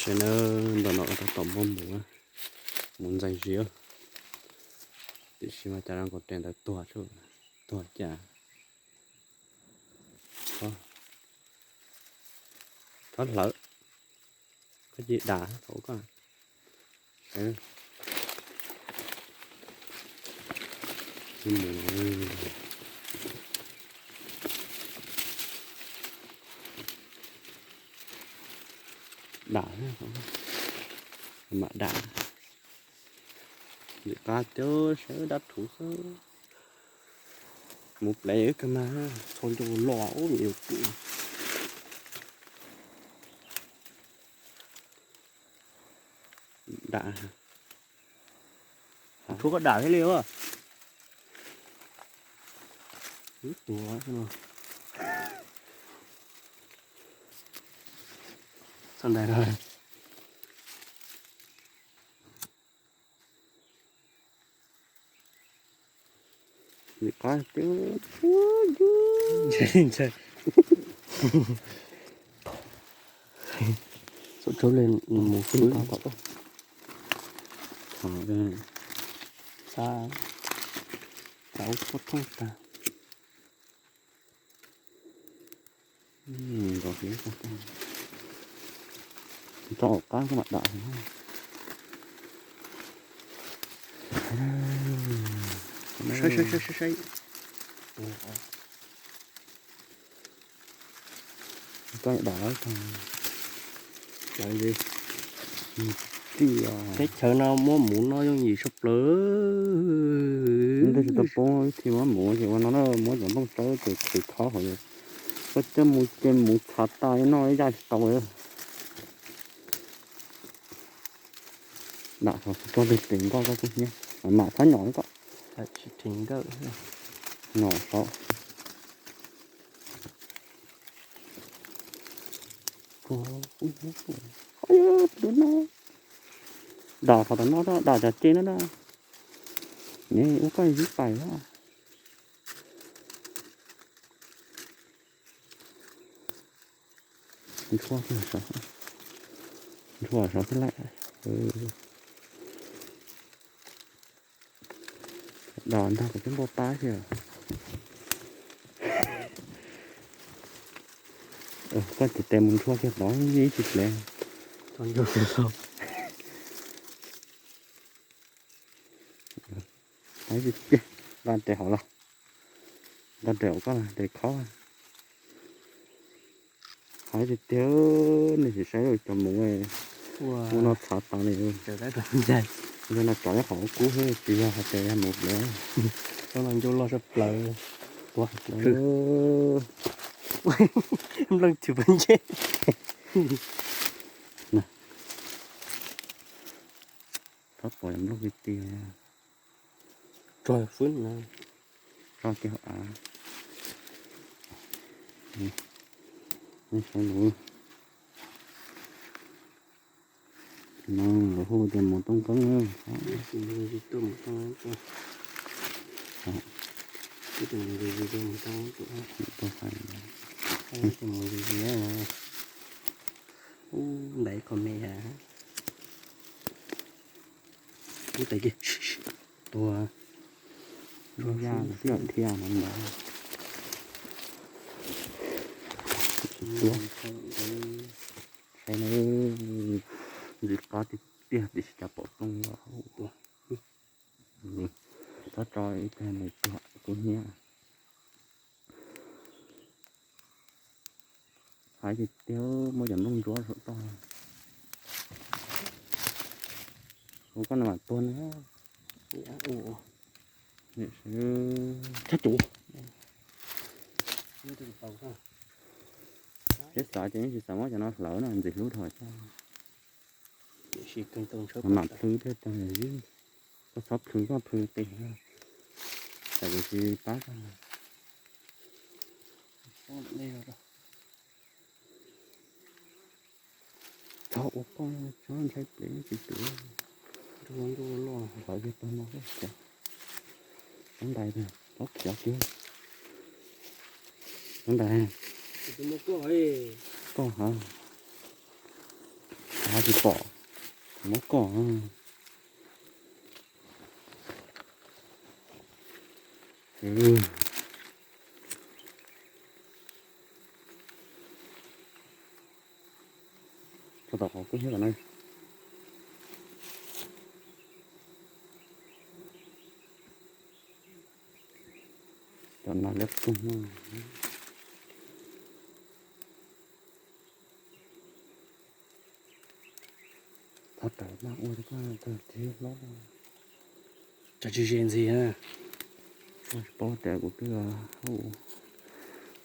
Ces na, ntawm no tab tom muaj mus, mus ntxeev zis, tiam sis mas cas zoo nkaus li ntawd tuag, tuag cas. Txhob hlawv, koj cia li dam thaum koj. Dam, mam dam. Ntxim qab tiag, saib dab rhuv xwb. Mus plev wb kawg mas, txhua ncauj los ub, me yus twm. Dam. Tshuav koj dam thiab li os. Ib tug xwb no. Txog ntais no. Ntxim qab tiag. Ntshai. Txhob tsaub li, mus fwb. Xa, xa ua pob thooj tag. Nrog rau qab koj mam dam. Saib, saib, saib, saib. Koj dam lawm. Teb chaws no muab mus no yooj yim tshaj plaws. Ntej tsis tau poob ib txhia muab mus ces ua no na, muab cov nplooj tsawb ces qhwv khob hauv. Koj coj mus ces mus txhav tas noj ib yam tsis tau li. Dam tso, tso tes nkoj koj kuj hnyiab, mam txhob nyom koj. Nyom saud. Dam qhov tom no, dam cov ceg no na. Neb ua koj zib pais na. Ntshua kiag saud, ntshua saud xwb lawm. Dam ntag, kuv twb npau taub thiab. Koj tes tes mus ntshua kiag tod ib tsis plev. Nqa tes hauv los, nqa tes hauv koj tes khob. Hais tiag tiag, nej sim saib cov mus, ua no txhav tas li. Nyob no cov nyob qhov kub xwb, tsis yog hais tias yog mus lawm. Cov no ncauj loj sab plaws. Nplooj tshwm pov ntsej. Txhob pom nplooj tiag tiag. Tso fwb na. Tso kiag hauv av. Nej saib lus. No lawv hu tias mus tooj nqeeb. Ub, ntais qhov me ha. Ub, tais kiag. Tuag. Zoo yaj thiab thiab no ntag. Tuag. Saib na, ntxim qab tiag tiag tiam sis cas pom tooj los. Txhob tso ib pliag nws tuag kuv hnyiab. Hais tiag tiag muaj cov nplooj ntsuab saum toj. Ua koj no mam tuag na. Txhob cuv. Thiab xav ces yeej tsis xav muab cov no hlawv no ntxim hlub dhau. Mam plhws thiab tag, koj txhob plhws, koj plhws tes, tam kuv tsis pab koj. Txhob ua poj txhob ntshai plev tsis tuav. Thov yog tag no ces txhob ntais, txhob khiav kiag. Txhob ntais. Koj hov. Tsis pom, muab koj. Tso tom qhov kub hnyiab tom na. Cov nas liab ploog. Thov rawm mas ua rau koj tag thiab hlob. Tso tsis ze ntxiv na. Tsis paub tias kuv twb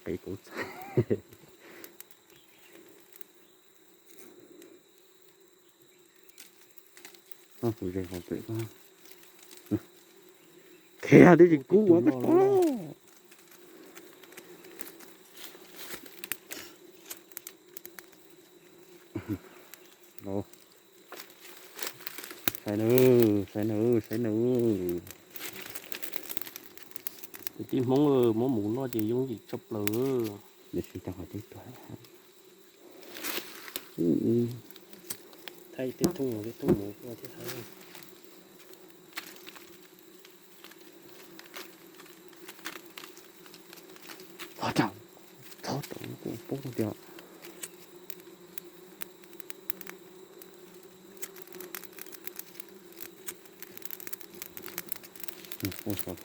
qis kuv txhais. Koj kuv ze qhov pem koj. Khiav twb tsis kub ua koj tso. Saib na, saib na, saib na. Kwv tij Hmoob, muab mus noj ces yooj yim tshaj plaws. Thaij tej thooj mus, tej thooj mus ua thiab thaij. Txhob rawm, txhob rawm, kuv paub tias txhob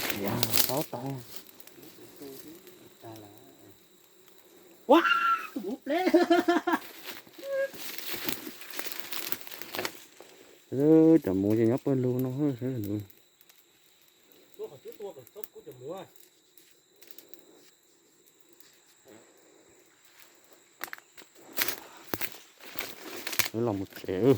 khiav, txhob tau. Ua, mus pleb. Cov mus ces nyob pawg lug no. Los mus tsev.